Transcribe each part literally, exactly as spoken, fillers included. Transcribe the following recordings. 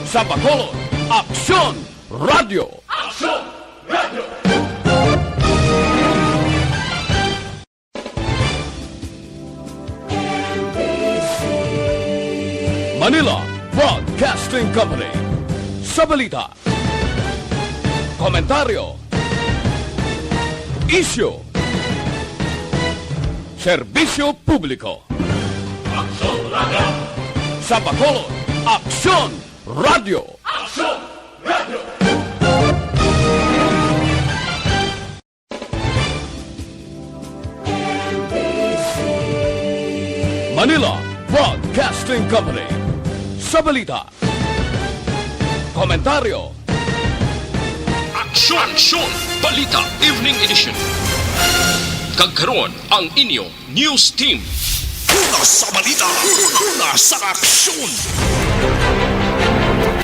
Sa Bacolod, Aksyon Radyo. Aksyon Radyo. Manila Broadcasting Company. Sa balita, komentaryo, isyu, serbisyo publiko. Aksyon Radyo. Sa Bacolod, Aksyon Radyo. Aksyon Radyo. Manila Broadcasting Company. Sa balita, komentaryo, aksyon, aksyon, balita, evening edition. Kag karon, ang inyo news team. Una sa balita, una sa aksyon.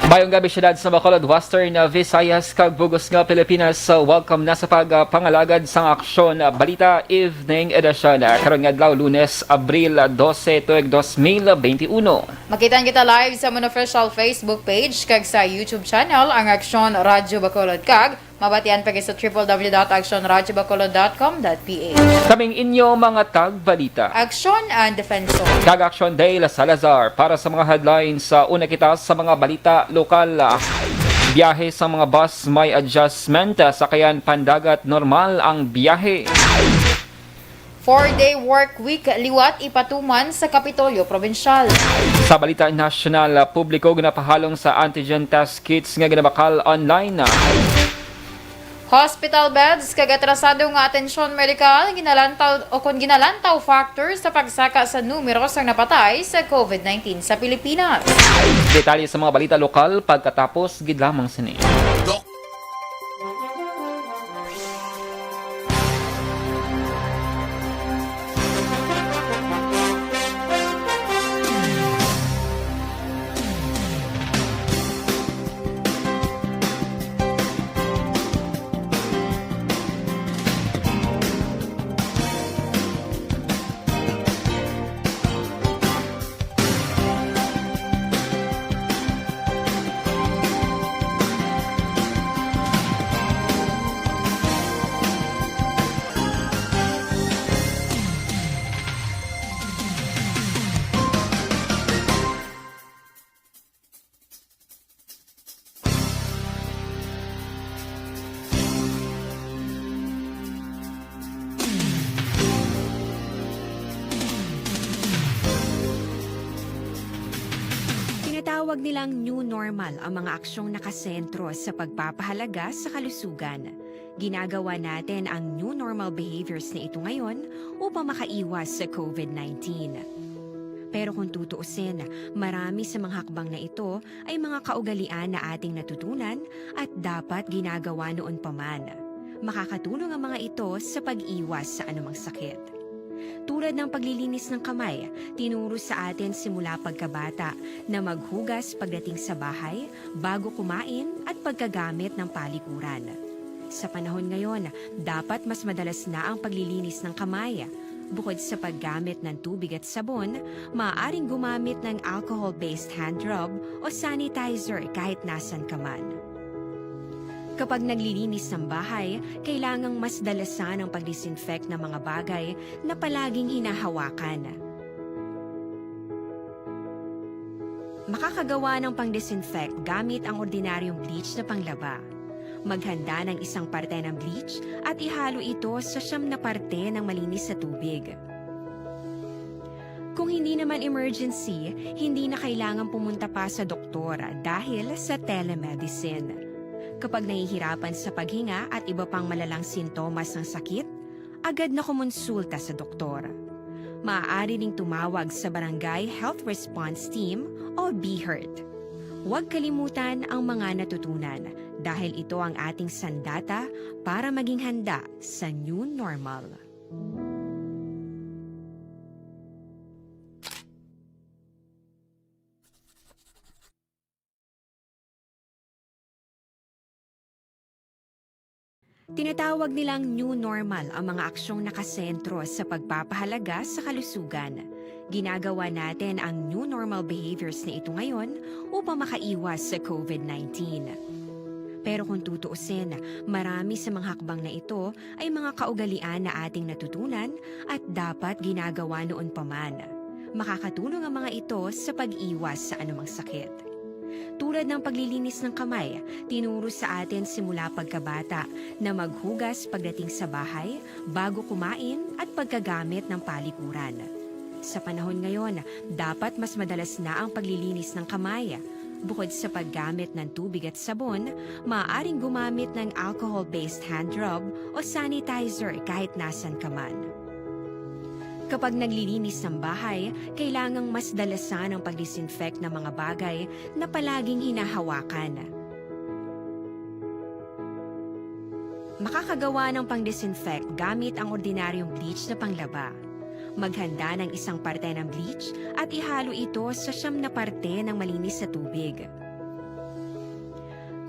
Mayong gabi, siyudad sa Bacolod, Western Visayas, kag bug-os nga Pilipinas. Welcome na sa pagpangalagad sang Aksyon Balita Evening Edition. Karon nga adlaw, Lunes, Abril dose, tuig dos mil benti uno. Makitaan kita live sa amon official Facebook page kag sa YouTube channel, ang Aksyon Radyo Bacolod, kag mabatian pa gid sa triple W dot aksyon radyo bacolod dot com dot P H. Kaming inyo mga tagbalita, Aksyon and Defensor, kag Aksyon Dale Salazar. Para sa mga headlines, sa una kita sa mga balita lokal. Biyahe sa mga bus may adjustment, sakayan pandagat, normal ang biyahe. Four-day work week liwat ipatuman sa Kapitolyo Probinsyal. Sa balita nasyonal, publiko ginapahalong sa antigen test kits nga ginabakal online. Hospital beds kag atrasado nga atensyon medikal, ginalantaw o kon ginalantaw factor sa pagsaka sa numero sang napatay sa covid nineteen sa Pilipinas. Detalye sa mga balita lokal pagkatapos gid lamang sini. Tinatawag nilang new normal ang mga aksyong nakasentro sa pagpapahalaga sa kalusugan. Ginagawa natin ang new normal behaviors na ito ngayon upang makaiwas sa covid nineteen. Pero kung tutuusin, marami sa mga hakbang na ito ay mga kaugalian na ating natutunan at dapat ginagawa noon pa man. Makakatulong ang mga ito sa pag-iwas sa anumang sakit. Tulad ng paglilinis ng kamay, tinuro sa atin simula pagkabata na maghugas pagdating sa bahay, bago kumain, at pagkagamit ng palikuran. Sa panahon ngayon, dapat mas madalas na ang paglilinis ng kamay. Bukod sa paggamit ng tubig at sabon, maaaring gumamit ng alcohol-based hand rub o sanitizer kahit nasan ka man. Kapag naglilinis ng bahay, kailangang mas dalasan ang pag-disinfect ng mga bagay na palaging hinahawakan. Makakagawa ng pang-disinfect gamit ang ordinaryong bleach na panglaba. Maghanda ng isang parte ng bleach at ihalo ito sa siyam na parte ng malinis na tubig. Kung hindi naman emergency, hindi na kailangan pumunta pa sa doktor dahil sa telemedicine. Kapag nahihirapan sa paghinga at iba pang malalang sintomas ng sakit, agad na kumonsulta sa doktor. Maaari ring tumawag sa Barangay Health Response Team o BHERT. Huwag kalimutan ang mga natutunan dahil ito ang ating sandata para maging handa sa new normal. Tinatawag nilang new normal ang mga aksyong nakasentro sa pagpapahalaga sa kalusugan. Ginagawa natin ang new normal behaviors na ito ngayon upang makaiwas sa COVID nineteen. Pero kung tutuusin, marami sa mga hakbang na ito ay mga kaugalian na ating natutunan at dapat ginagawa noon pa man. Makakatulong ang mga ito sa pag-iwas sa anumang sakit. Tulad ng paglilinis ng kamay, tinuro sa atin simula pagkabata na maghugas pagdating sa bahay, bago kumain at pagkagamit ng palikuran. Sa panahon ngayon, dapat mas madalas na ang paglilinis ng kamay. Bukod sa paggamit ng tubig at sabon, maaaring gumamit ng alcohol-based hand rub o sanitizer kahit nasan ka man. Kapag naglilinis ng bahay, kailangang mas dalasan ang pag-disinfect ng mga bagay na palaging hinahawakan. Makakagawa ng pang-disinfect gamit ang ordinaryong bleach na panglaba. Maghanda ng isang parte ng bleach at ihalo ito sa siyam na parte ng malinis na tubig.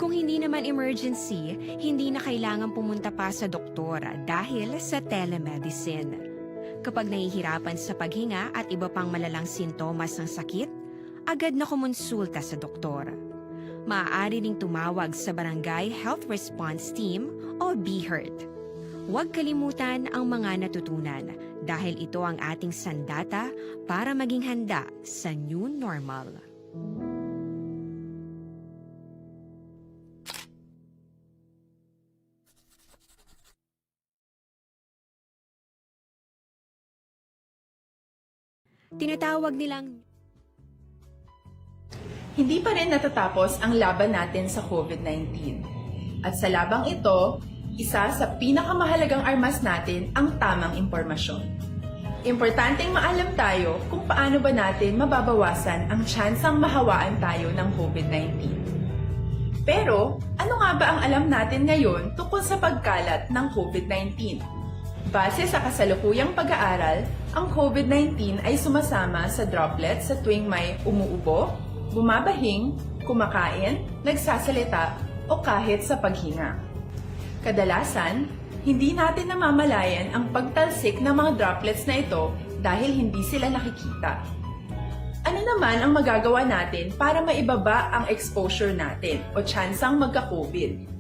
Kung hindi naman emergency, hindi na kailangan pumunta pa sa doktor dahil sa telemedicine. Kapag nahihirapan sa paghinga at iba pang malalang sintomas ng sakit, agad na kumonsulta sa doktor. Maaari ring tumawag sa Barangay Health Response Team o BHERT. Huwag kalimutan ang mga natutunan dahil ito ang ating sandata para maging handa sa new normal. Tinatawag nilang Hindi pa rin natatapos ang laban natin sa COVID nineteen. At sa labang ito, isa sa pinakamahalagang armas natin ang tamang impormasyon. Importanteng maalam tayo kung paano ba natin mababawasan ang tsansang mahawaan tayo ng COVID nineteen. Pero, ano nga ba ang alam natin ngayon tungkol sa pagkalat ng COVID nineteen? Base sa kasalukuyang pag-aaral, ang COVID nineteen ay sumasama sa droplets sa tuwing may umuubo, bumabahing, kumakain, nagsasalita, o kahit sa paghinga. Kadalasan, hindi natin namamalayan ang pagtalsik ng mga droplets na ito dahil hindi sila nakikita. Ano naman ang magagawa natin para maibaba ang exposure natin o tsansang magka-COVID?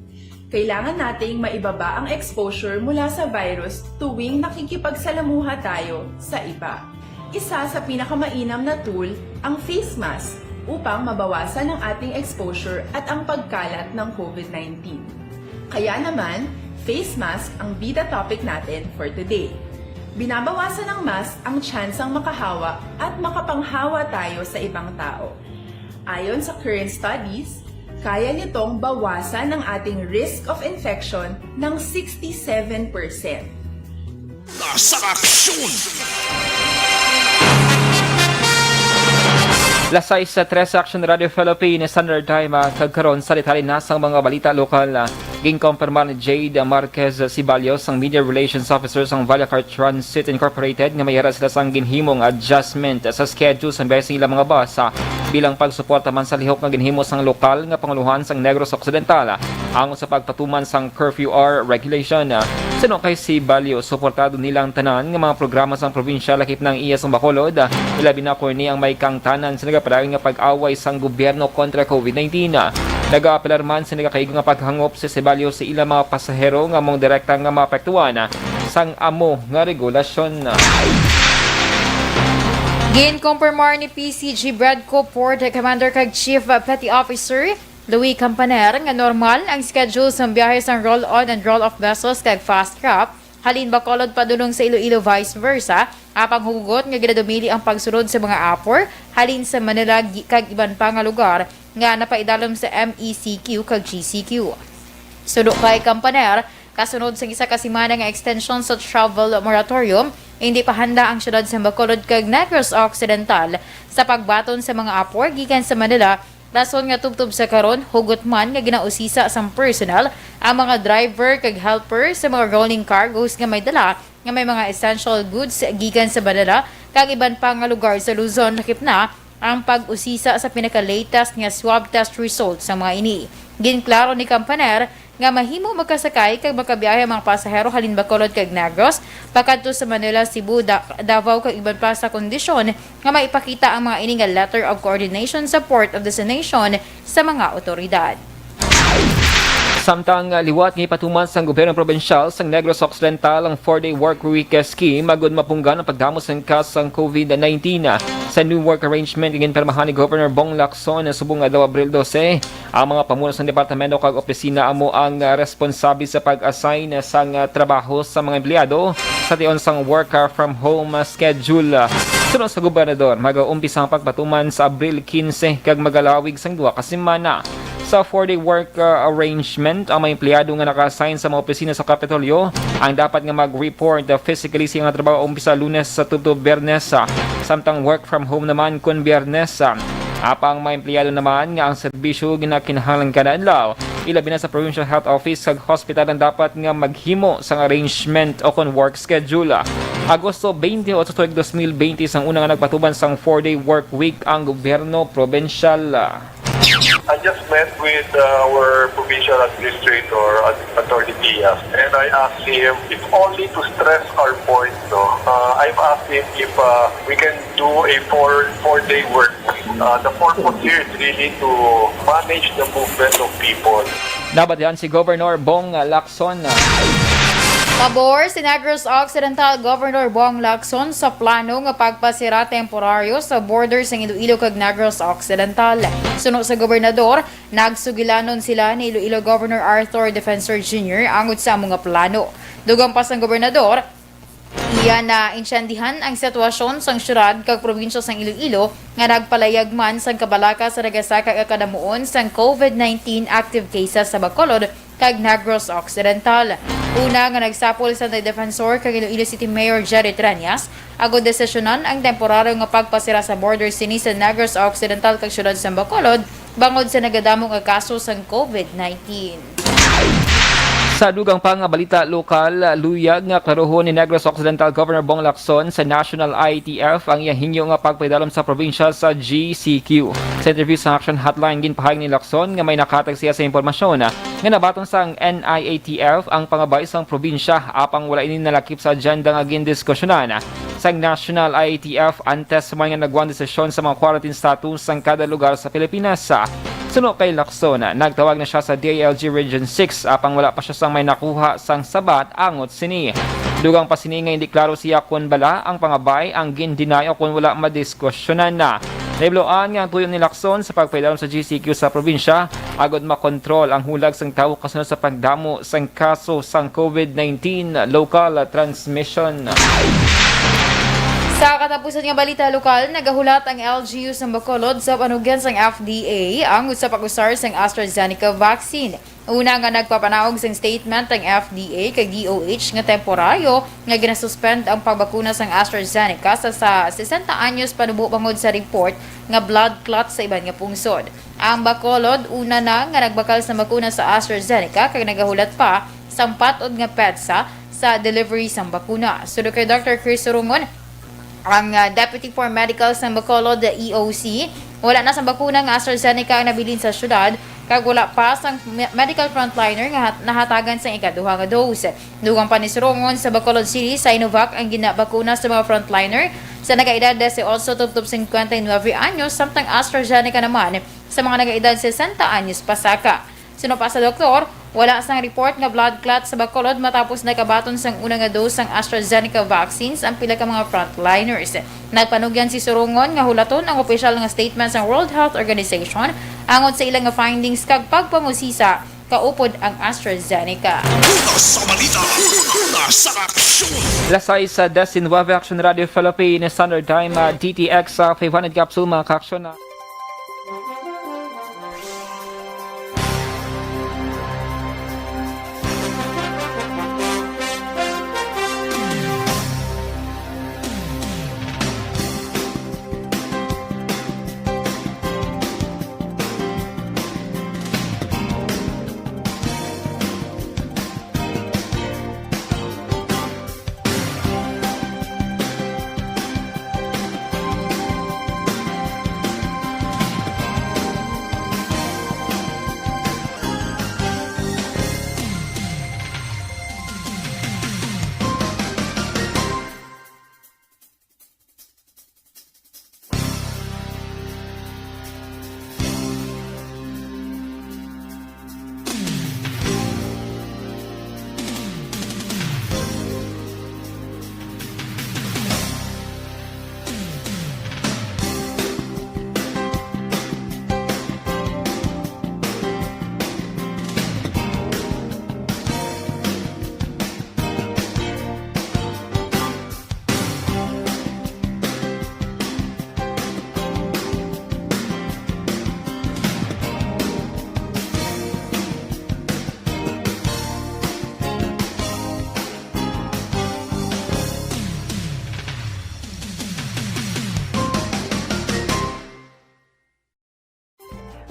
Kailangan nating maibaba ang exposure mula sa virus tuwing nakikipagsalamuha tayo sa iba. Isa sa pinakamainam na tool ang face mask upang mabawasan ang ating exposure at ang pagkalat ng COVID nineteen. Kaya naman, face mask ang bida topic natin for today. Binabawasan ng mask ang tsansang makahawa at makapanghawa tayo sa ibang tao. Ayon sa current studies, kaya nitong bawasan ang ating risk of infection ng sixty-seven percent. Sa aksyon! Las sais sa Tres Action Radio Philippines, Standard Time, ah, kag karon sa detalye na sang mga balita lokal, ah, ginkompirmar ni Jade Marquez Sibalyo, sang Media Relations Officer sang Vallacar Transit Incorporated, nga may ara sila sang ginhimong adjustment sa schedule sang biyahe sang ilang mga bus, ah, bilang pagsuporta man sa lihok nga ginhimo sang lokal nga pangulohan sang Negros Occidental, ah, ang sa pagpatuman sang curfew hour regulation. Suno kay Sibalyo, suportado nila ang tanan nga mga programa sang probinsya, lakip na ang iya sang Bacolod, ilabi na kon ini ang may kaangtanan sa nagapadayon nga pag-away sang gobyerno kontra COVID nineteen. Nagaapelar man sa nagakaigo nga paghangop si Sibalyo sa ilang mga pasahero nga among direkta nga maapektuhan sang amo nga regulasyon. Ginkumpirmar ni P C G Bradco Port Commander kag Chief Petty Officer Louis Campaner nga normal ang schedule sang biyahe sang roll-on and roll-off vessels kag fast craft halin Bacolod padulong sa Iloilo, vice versa, apang hugot nga ginadumili ang pagsulod sa mga apor halin sa Manila gi- kag iban pa nga lugar nga napaidalom sa M E C Q kag G C Q. Suno kay Campaner, kasunod sa isa ka semana nga extension sa travel moratorium, hindi pa handa ang siyudad sa Bacolod kag Negros Occidental sa pagbaton sa mga apor gikan sa Manila, rason nga tubtob sa karon, hugot man nga ginausisa sang personnel ang mga driver kag helper sa mga rolling cargos nga may dala nga may mga essential goods gikan sa Manila kag iban pa nga lugar sa Luzon, lakip na ang pag-usisa sa pinaka-latest nga swab test result sa mga ini. Ginklaro ni Campaner nga mahimo makasakay kag makabiyahe ang mga pasahero halin Bacolod kag Negros pakadto sa Manila, Cebu, Da-, Davao kag iban pa sa kondisyon nga maipakita ang mga ini nga letter of coordination sa port of destination sa mga otoridad. Samtang, ah, liwat nga ipatuman sang gobyerno probinsyal sang Negros Occidental ang four-day work week scheme agud mapunggan ang pagdamo sang kaso sang covid nineteen. Sa new work arrangement nga ginpirmahan ni Governor Bong Lacson subong nga adlaw, Abril dose, ang mga pamuno sang departamento kag opisina amo ang, ah, responsable sa pag-assign sang, ah, trabaho sa mga empleyado sa tion sang work, ah, from home, ah, schedule. Suno sa gobernador, mag-umpisa ang pagpatuman sa Abril quince kag magalawig sang duha ka semana. Sa four-day work, uh, arrangement, ang mga empleyado nga naka-assign sa mga opisina sa Kapitolyo ang dapat nga mag-report, uh, physically sa iyang trabaho umpisa Lunes sa tubtob Biyernes, uh, samtang work from home naman kon Biyernes, uh. Apang mga empleyado naman nga ang serbisyo ginakinahanglan kada adlaw, ilabi na sa Provincial Health Office kag hospital, ang dapat nga maghimo sang arrangement o kon work schedule. Agosto twenty-eight tuig dos mil twenty sang una nga nagpatuman sang four-day work week ang gobyerno probinsyal. I just met with, uh, our provincial administrator at Attorney Diaz, and I asked him if only to stress our point, no? Uh, I've asked him if, uh, we can do a four, four-day work week. Uh, the purpose here is really to manage the movement of people. Nabatian si Governor Bong Lacson. Pabor si Negros Occidental Governor Bong Lacson sa plano nga pagpasira temporaryo sa border sang Iloilo kag Negros Occidental. Suno sa gobernador, nagsugilanon sila ni Iloilo Governor Arthur Defensor Junior angod sa amo nga plano. Dugang pa sang gobernador, iya na intyandihan ang sitwasyon sang syudad kag probinsya sang Iloilo nga nagpalayag man sang kabalaka sa nagasaka nga kadamuon sang covid nineteen active cases sa Bacolod kag Negros Occidental. Una nga nagsapol sa Defensor kag Iloilo City Mayor Jerry Treñas, agod desisyonan ang temporaryo nga pagpasira sa border sini sa Negros Occidental kag siyudad sa Bacolod bangod sa nagadamo nga kaso sang covid nineteen. Sa dugang pa nga balita lokal, luyag nga klarohon ni Negros Occidental Governor Bong Lacson sa National I A T F ang iya hingyo nga pagpaidalom sa probinsya sa G C Q. Sa interview sa Action Hotline, ginpahayag ni Lacson nga may nakatag siya sa impormasyon nga nabaton sang N I A T F ang pangabay sang probinsya, apang wala ini nalakip sa agenda nga gindiskusyonan sang National I A T F antes man nga nagwang desisyon sa mga quarantine status sang kada lugar sa Pilipinas. Suno kay Lacson, nagtawag na siya sa D I L G Region six, apang wala pa siya sang may nakuha sang sabat angot sini. Dugang pa sini nga hindi klaro siya kon bala ang pangabay ang gin-deny o kon wala madiskusyonan na. Nahibaluan nga ang tuyo ni Lacson sa pagpaidalom sa G C Q sa probinsya agod makontrol ang hulag sang tawo kasunod sa pagdamo sang kaso sang covid nineteen local transmission. Sa katapusan nga balita lokal, nagahulat ang L G U sa Bacolod sa panugyan sang F D A ang sa pag-usar sang AstraZeneca vaccine. Una nga nagpapanaog sang statement ang F D A kag D O H nga temporaryo nga ginasuspend ang pagbakuna sang AstraZeneca sa, sa sesenta anyos panubo bangod sa report nga blood clot sa iban nga pungsod. Ang Bacolod una na nga nagbakal sa bakuna sa AstraZeneca kag nagahulat pa sang patod nga petsa sa delivery sang bakuna. Suno kay Doctor Chris Surungon, ang, ah, Deputy for Medical sang Bacolod, E O C, wala na sang bakuna nga AstraZeneca ang nabilin sa syudad, kag wala pa sang me-, medical frontliner nga hat-, nahatagan sang ikaduha nga dose. Dugang pa ni Surungon, sa Bacolod City, Sinovac ang ginabakuna sa mga frontliner sa nagaedad dise otso tubtob singkwenta y nuebe anyos, samtang AstraZeneca naman sa mga nagaedad sesenta anyos pasaka. Suno pa sa doktor, wala sang report nga blood clot sa Bacolod matapos nakabaton sang una nga dose sang AstraZeneca vaccines ang pila ka mga frontliners. Nagpanugyan si Surungon nga hulaton ang opisyal nga statement sang World Health Organization angot sa ila nga findings kag pagpangusisa kaupod ang AstraZeneca. Una sa balita, una sa aksyon. Alas sais disinwebe, Action Radio Philippines, Standard Time, ah, D T X, ah, five hundred capsule, mga ka-aksyon, ah.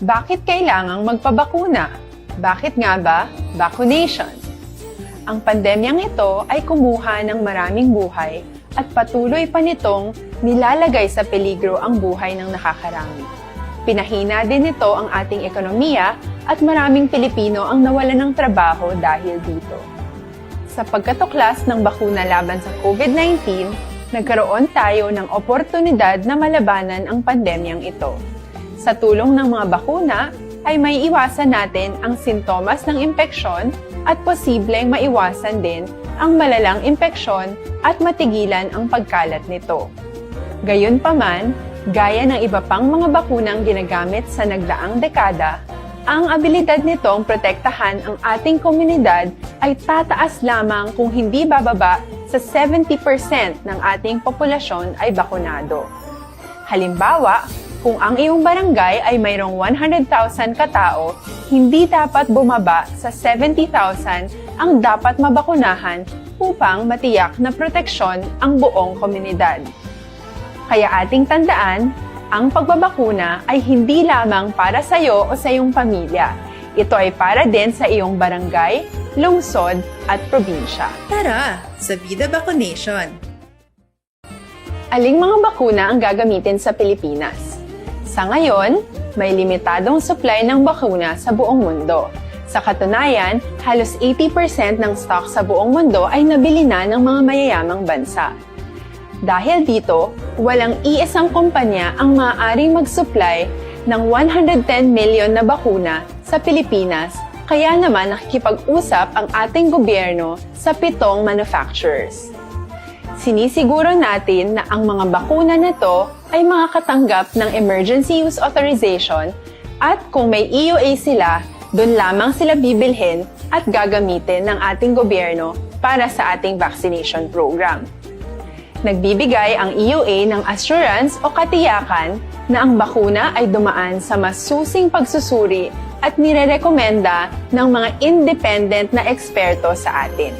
Bakit kailangang magpabakuna? Bakit nga ba vaccination? Ang pandemyang ito ay kumuha ng maraming buhay at patuloy pa nitong nilalagay sa peligro ang buhay ng nakakarami. Pinahina din nito ang ating ekonomiya at maraming Pilipino ang nawalan ng trabaho dahil dito. Sa pagkatuklas ng bakuna laban sa COVID nineteen, nagkaroon tayo ng oportunidad na malabanan ang pandemyang ito. Sa tulong ng mga bakuna, ay maiiwasan natin ang sintomas ng impeksyon at posibleng maiwasan din ang malalang impeksyon at matigilan ang pagkalat nito. Gayunpaman, gaya ng iba pang mga bakunang ginagamit sa nagdaang dekada, ang abilidad nitong protektahan ang ating komunidad ay tataas lamang kung hindi bababa sa seventy percent ng ating populasyon ay bakunado. Halimbawa, kung ang iyong barangay ay mayroong one hundred thousand katao, hindi dapat bumaba sa seventy thousand ang dapat mabakunahan upang matiyak na proteksyon ang buong komunidad. Kaya ating tandaan, ang pagbabakuna ay hindi lamang para sa iyo o sa iyong pamilya. Ito ay para din sa iyong barangay, lungsod, at probinsya. Tara, sa Vida Vaccination! Aling mga bakuna ang gagamitin sa Pilipinas? Sa ngayon, may limitadong supply ng bakuna sa buong mundo. Sa katunayan, halos eighty percent ng stock sa buong mundo ay nabili na ng mga mayayamang bansa. Dahil dito, walang iisang kumpanya ang maaaring mag-supply ng one hundred ten million na bakuna sa Pilipinas, kaya naman nakikipag-usap ang ating gobyerno sa pitong manufacturers. Sinisiguro natin na ang mga bakuna na to ay makakatanggap ng emergency use authorization at kung may E U A sila, doon lamang sila bibilhin at gagamitin ng ating gobyerno para sa ating vaccination program. Nagbibigay ang E U A ng assurance o katiyakan na ang bakuna ay dumaan sa masusing pagsusuri at nirerekomenda ng mga independent na eksperto sa atin.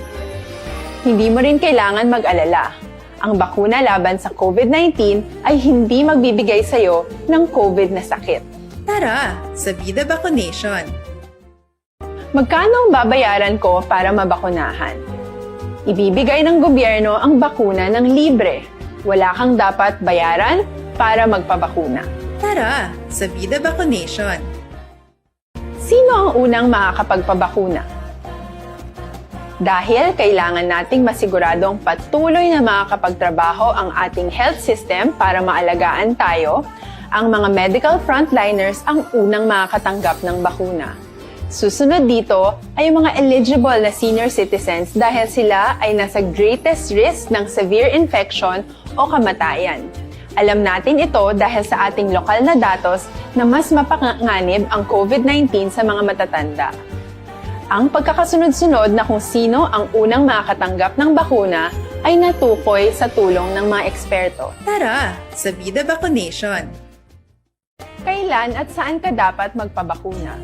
Hindi mo rin kailangan mag-alala. Ang bakuna laban sa COVID nineteen ay hindi magbibigay sa iyo ng COVID na sakit. Tara, sa Vida Vaccination! Magkano ang babayaran ko para mabakunahan? Ibibigay ng gobyerno ang bakuna ng libre. Wala kang dapat bayaran para magpabakuna. Tara, sa Vida Vaccination! Sino ang unang makakapagpabakuna? Dahil kailangan nating masiguradong patuloy na makakapagtrabaho ang ating health system para maalagaan tayo, ang mga medical frontliners ang unang makakatanggap ng bakuna. Susunod dito ay ang mga eligible na senior citizens dahil sila ay nasa greatest risk ng severe infection o kamatayan. Alam natin ito dahil sa ating lokal na datos na mas mapanganib ang COVID nineteen sa mga matatanda. Ang pagkakasunod-sunod na kung sino ang unang makakatanggap ng bakuna ay natukoy sa tulong ng mga eksperto. Tara, sa Vida Vaccination! Kailan at saan ka dapat magpabakuna?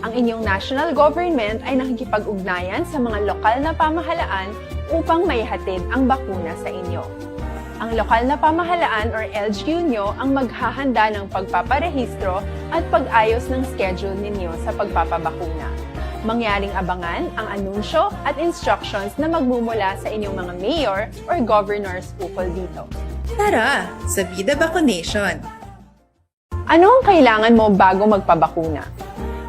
Ang inyong national government ay nakikipag-ugnayan sa mga lokal na pamahalaan upang maihatid ang bakuna sa inyo. Ang lokal na pamahalaan or L G U nyo ang maghahanda ng pagpaparehistro at pag-ayos ng schedule ninyo sa pagpapabakuna. Mangyaring abangan ang anunsyo at instructions na magmumula sa inyong mga mayor or governors ukol dito. Tara, sa Vida Vaccination! Ano ang kailangan mo bago magpabakuna?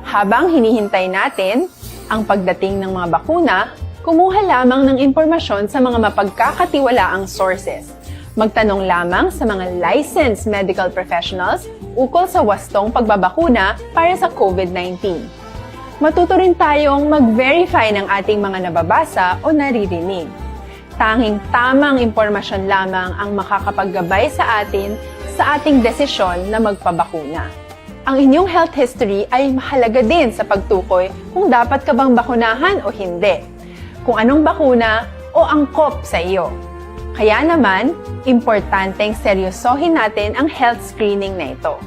Habang hinihintay natin ang pagdating ng mga bakuna, kumuha lamang ng impormasyon sa mga mapagkakatiwalaang sources. Magtanong lamang sa mga licensed medical professionals ukol sa wastong pagbabakuna para sa COVID nineteen. Matuto rin tayong mag-verify ng ating mga nababasa o naririnig. Tanging tamang impormasyon lamang ang makakapaggabay sa atin sa ating desisyon na magpabakuna. Ang inyong health history ay mahalaga din sa pagtukoy kung dapat ka bang bakunahan o hindi, kung anong bakuna o angkop sa iyo. Kaya naman, importanteng seryosohin natin ang health screening na ito.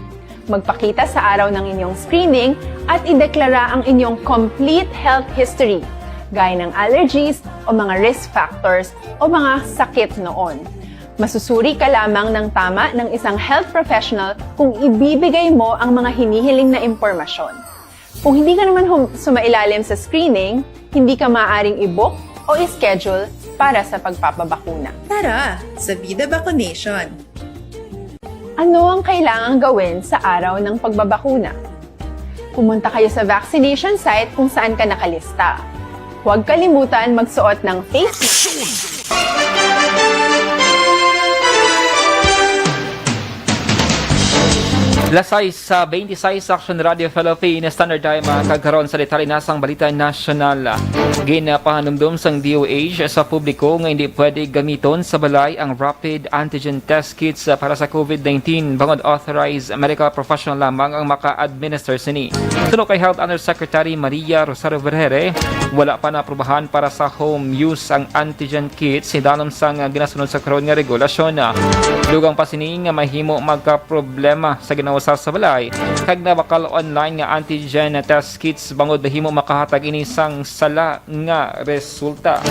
Magpakita sa araw ng inyong screening at ideklara ang inyong complete health history, gaya ng allergies o mga risk factors o mga sakit noon. Masusuri ka lamang ng tama ng isang health professional kung ibibigay mo ang mga hinihiling na impormasyon. Kung hindi ka naman hum- sumailalim sa screening, hindi ka maaaring i-book o i-schedule para sa pagpapabakuna. Tara sa Vida Vaccination! Ano ang kailangang gawin sa araw ng pagbabakuna? Pumunta kayo sa vaccination site kung saan ka nakalista. Huwag kalimutan magsuot ng face mask. Alas sais beintiseis, Action Radio Philippines Standard Time, ah, kag karon sa detalye na sang balita nasyonal. Ginapahanumdom sang D O H sa publiko nga hindi pwede gamiton sa balay ang rapid antigen test kits, ah, para sa COVID nineteen, bangod authorized medical professional lamang ang maka-administer sini. Suno kay Health Undersecretary Maria Rosario Vergeire, wala pa naaprubahan para sa home use ang antigen kits, hidalom sang ginasunod sa karon nga regulasyon. Dugang pa sini nga mahimo magkaproblema sa ginausar sa balay kag nabakal online nga antigen test kits, bangod mahimo makahatag ini sang sala nga resulta.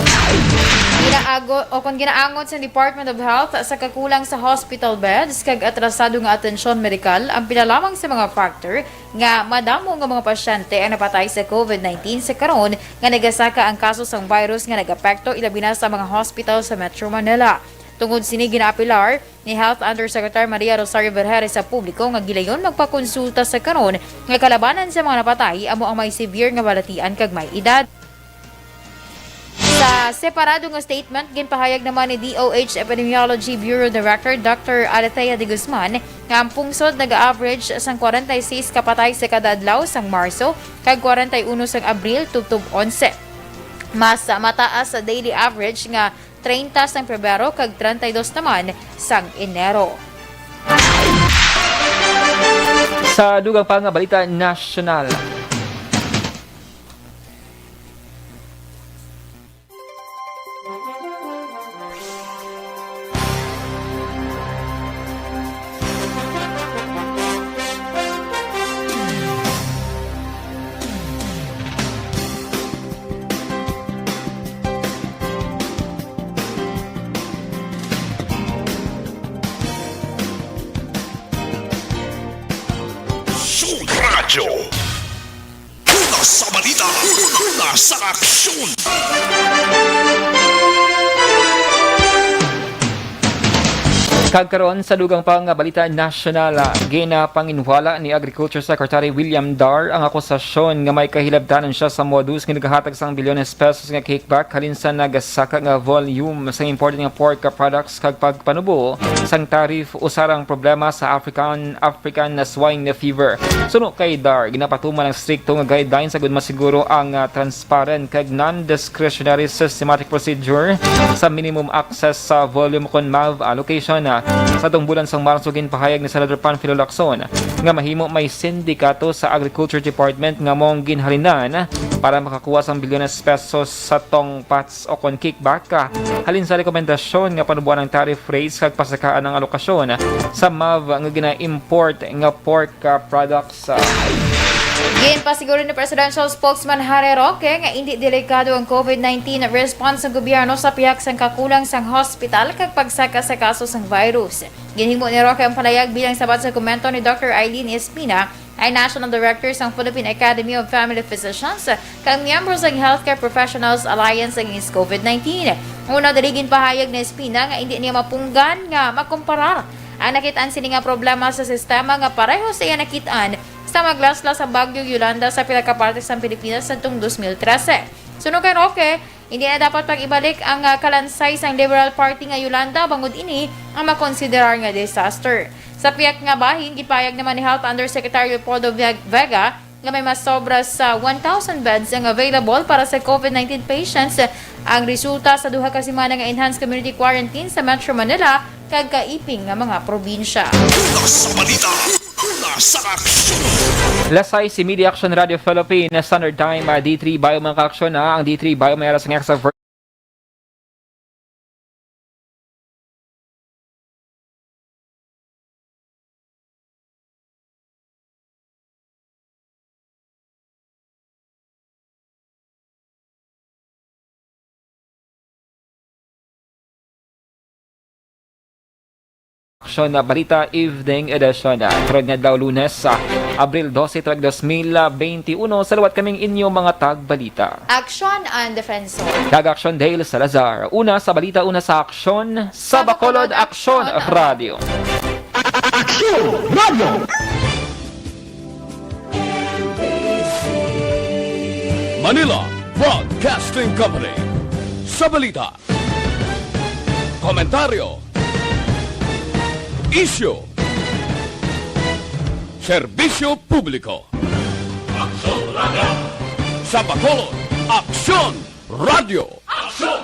Ginaago-, o kon ginaangot sa Department of Health sa kakulang sa hospital beds kag atrasado nga atensyon medikal ang pila lamang sa mga factor nga madamo nga mga pasyente ang napatay sa COVID nineteen sa karon nga nagasaka ang kaso sang virus nga nagapekto ilabi na sa mga hospital sa Metro Manila. Tungod sini, ginaapelar ni Health Undersecretary Maria Rosario Vergeire sa publiko nga gilayon magpakonsulta sa karon nga kalabanan sa mga napatay amo ang may severe nga balatian kag may edad. Sa separado nga statement, ginpahayag naman ni D O H Epidemiology Bureau Director Doctor Alethea de Guzman nga ang pungsod naga-average sang kwarenta y seis ka patay sa kada adlaw sang Marso kag kwarenta y uno sang Abril tubtob onse. Mas mataas sa daily average nga treinta sang Pebrero kag treinta y dos naman sang Enero. Sa dugang pa nga balita nasyonal. Radyo. Una sa balita, una sa aksyon. Kag karon sa dugang pa nga balita nasyonal, ah, ginapanginwala ni Agriculture Secretary William Dar ang akusasyon nga may kahilabtanon siya sa modus nga nagahatag sang bilyones pesos nga kickback halin sa nagasaka nga volume sa imported nga pork products kag pagpanubo sang tariff usarang problema sa African African swine fever. Suno kay Dar, ginapatuman ang strikto nga guidelines agud masiguro ang, ah, transparent kag non-discretionary systematic procedure sa minimum access sa volume kon MAV allocation. Sa atong bulan sang Marso, ginpahayag ni Senator Panfilo Lacson nga mahimo may sindikato sa Agriculture Department nga maong ginhalinan para makakuha sang bilyones pesos sa tong PATS o kon kickback, ah, halin sa rekomendasyon nga panubuan ang tariff rates kag pasakaan ang alokasyon sa MAV nga gina-import nga pork, ah, products. Ginpasiguro ni Presidential Spokesman Harry Roque nga indi delikado ang COVID nineteen response sang gobyerno sa pihak sang kakulang sang hospital kag pagsaka sa kaso sang virus. Ginhimo ni Roque ang panayag bilang sabat sa komento ni Doctor Eileen Espina, ang National Director sang Philippine Academy of Family Physicians kag miyembro sang Healthcare Professionals Alliance against COVID nineteen. Una, dali ginpahayag ni Espina nga indi niya mapunggan nga makomparar ang nakit-an sini nga problema sa sistema nga pareho sa iya nakit-an sa maglaslas ang Bagyo Yolanda sa pila ka parte sang Pilipinas sadtong dos mil trese. Suno kay Roque, hindi na dapat pag-ibalik ang, ah, kalansay sang Liberal Party nga Yolanda bangod ini ang makonsiderar nga disaster. Sa pihak nga bahin, gipahayag naman ni Health Undersecretary Leopoldo Ve-, Vega nga may mas sobra sa one thousand beds ang available para sa COVID nineteen patients, ang resulta sa duha ka semana nga enhanced community quarantine sa Metro Manila kag kaiping nga mga probinsya. Una sa balita, una sa aksyon. Alas sais y media, Action Radio Philippines Standard Time, ah, D three Bio, mga kaaksyon, ah, ang D three Bio may ara sa nga sa Aksyon na Balita Evening Edition. Karon nga adlaw, Lunes, ah, Abril dose, tuig dos mil benti uno, sa liwat kaming inyo mga tagbalita. Aksyon ang Defensor. Kag Aksyon Dale Salazar. Una sa balita, una sa aksyon, sa Bacolod Aksyon Radio. Aksyon Radio! Manila Broadcasting Company. Sa balita, komentaryo, isyu, serbisyo publiko. Aksyon Radio. Sa Bacolod, Aksyon Radio. Aksyon!